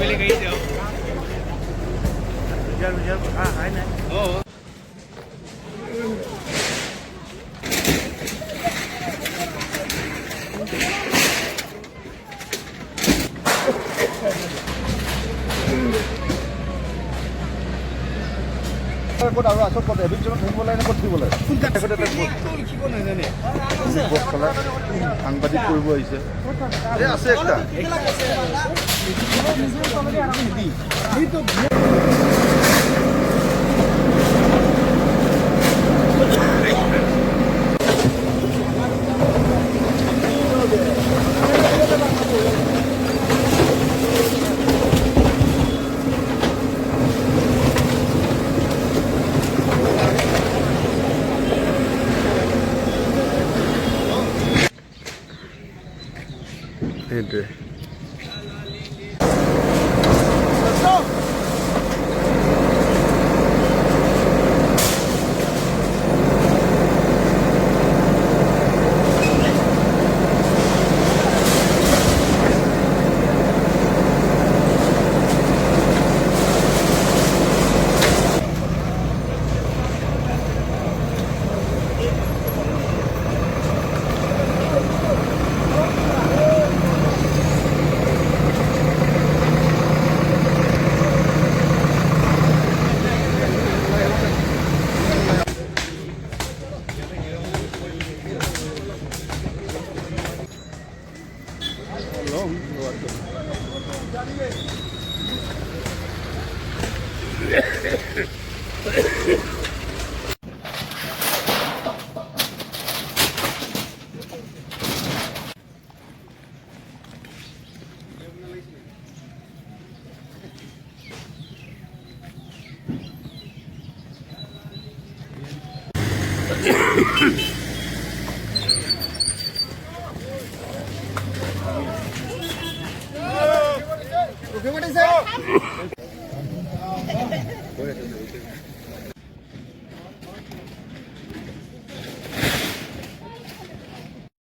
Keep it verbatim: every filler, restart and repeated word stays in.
पहले कहीं जाओ। रिजल्ट, रिजल्ट, हाँ, है ना? ओ। ক'ত আৰু আছো, ক'ত? এভিকশ্যনত থাকিব লাগে নে ক'ত থাকিব লাগে? কোনখন? এখেতে তাত ক'ত? লিখিব নাজানে। সাংবাদিক কৰিব আহিছে। এই আছে একটা। সেইটোৱে।